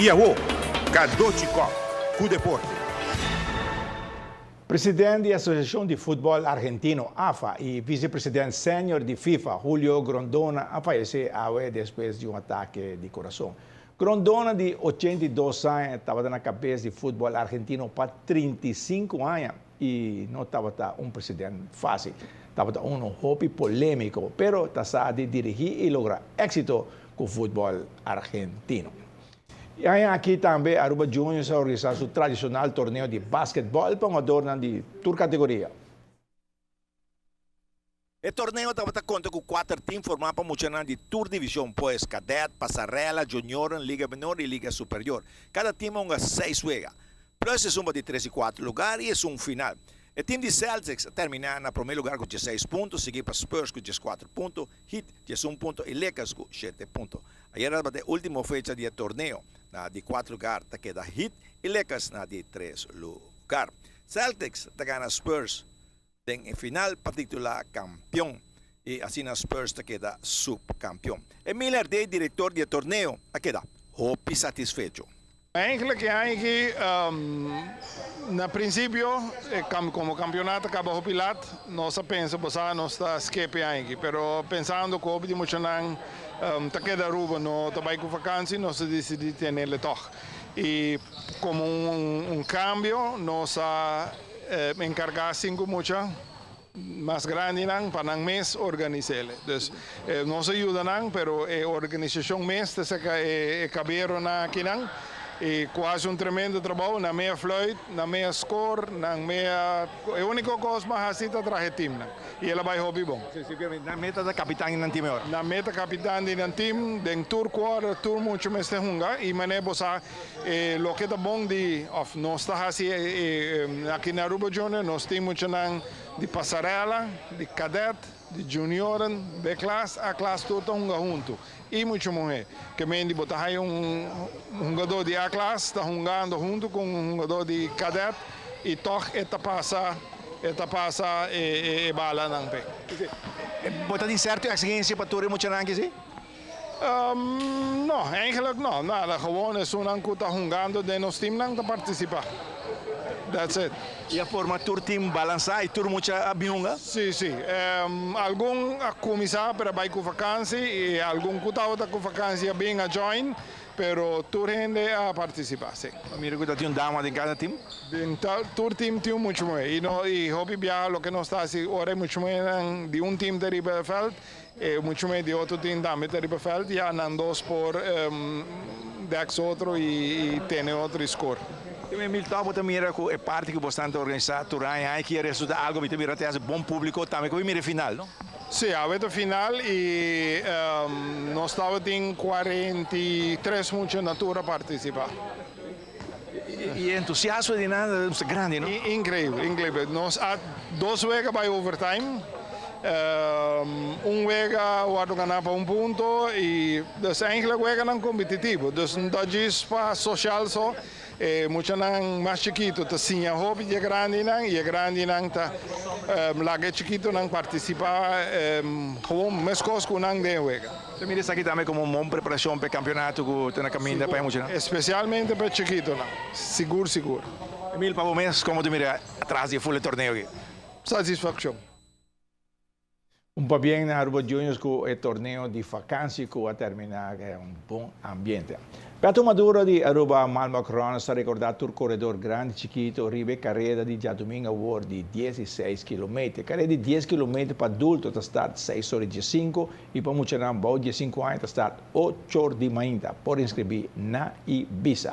Y awo, Cadochi Kock cu deporte. Presidente di Asociacion di Futbol Argentino, AFA, y vicepresidente senior di FIFA, Julio Grondona, a fayece awe despues di un atake di curason. Grondona, di 82 aña, tabata na cabes di futbol argentino pa 35 aña y no tabata un presidente facil. Tabata un hopi polemico, pero sa di dirigi y logra exito cu futbol argentino. Y aki tambe Aruba Juniors a organisa su tradicional torneo di basketball pa hungador di tur categoria. E torneo tabata conta cu cuater team forma pa mucha di tur division, pues cadet, pasarela, junior, liga menor y liga superior. Cada team un seis wega. Plus e un di 3 y 4 lugar y e un final. E team di Celtics a termina na prome lugar cu 16 punto, sigui pa Spurs cu 14 punto, Heat 11 punto y Lakers cu 7 punto. Ayera tabata e ultimo fecha di torneo. Na di 4 lugar ta keda Heat y Lakers na di 3 lugar. Celtics ta gana Spurs den final pa titula campeon y asina Spurs ta keda subcampeon. Emil Herdé, director di torneo, a keda hopi satisfecho. Eigenlijk, eigenlijk na principio, como campeonato a caba hopi laat, nos a pensa, bo nos ta skip eigenlijk. Pero pensando cu hopi muchanan ta keda Aruba, no ta bay cu vakantie, nos a dicidi tene toch. Y como un cambio, nos a encarga cinco mucha mas grandinan pa nan mes organisa. Dus nos a yuda nan, pero e organisacion mes ta saca e cabero na akinan. Y casi un tremendo trabou, nan mes a fluit, nan mes a score, nan mes a. E unico cos m'a haci ta traha team nan. Y el a bay hopi bon. Si, nan mes ta capitan di team awor. Nan mes ta capitan di team, den tur quarter, tur mucha mester hunga y mane bo sa loke ta bon di of nos ta asina aki na Aruba Junior, nos tin muchanan di pasarela, di cadet, di junior, B klas, A klas, tur ta hunga hunto. Y mucha muhe. Kiermen di bo ta un hungado di A klas, ta hungando hunto cu un hungado di cadet y toch e ta pasa e bala nan pe. Bo tin cierto exigencia pa tur muchanan aki, si? No, eigenlijk no. Nada, gewoon esunnan cu ta hungando den nos team nan ta participa. That's it. Y a forma tur team balansa y tur mucha a bin hunga? Si. Algun a cuminsa pero bay cu vakantie y algun cu tabata cu vakantie a bin a join, pero tur hende a participa, si. Mira cu tin un dama den cada team? Den tur team tin mucha muhe. Y no y hopi bia loke nos ta haci ora mucha muhe di un team ta riba veld, y mucha muhe di otro team tambe ta riba veld, ya nan dos por dek otro y tene otro score. Tambe Milton, bo mira cu e parti cu bo ta organisa tur aña cu resulta algo, mi mira tin bon publico tambe, cu mira final, no? Si, a final y nos tabatin 43 mucha na tur a participa. Y entusiasmo di nan ta grandi, no? Increibel, increibel. Nos a dos wega bay overtime. Un wega a gana pa un punto y dus eigenlijk weganan competitivo. Dus no ta pa social so. Muchanan mas chikito ta siña hopi di grandinan y grandinan ta laga chikitonan participa gewoon mescos cu nan den wega. Bo mira esaki tambe como un bon preparacion pa e campeonato cu ta na caminda pa muchanan. Especialmente pa chikitonan. Sigur, sigur. Emil, pa bo mes, con bo ta mira atras di full torneo aki? Satisfaccion. Un pabien na Aruba Juniors cu e torneo di vakantie cu a termina den un bon ambiente. Beto Maduro di Aruba Malmok Runners a recorda tur coredo grandi, chikito, riba careda di diadomingo awor di 16 km. Careda di 10 km pa adulto ta start 6 or y 5 y pa muchanan bou di 5 aña ta start 8 or di mainta. Por inscribi na Ibisa.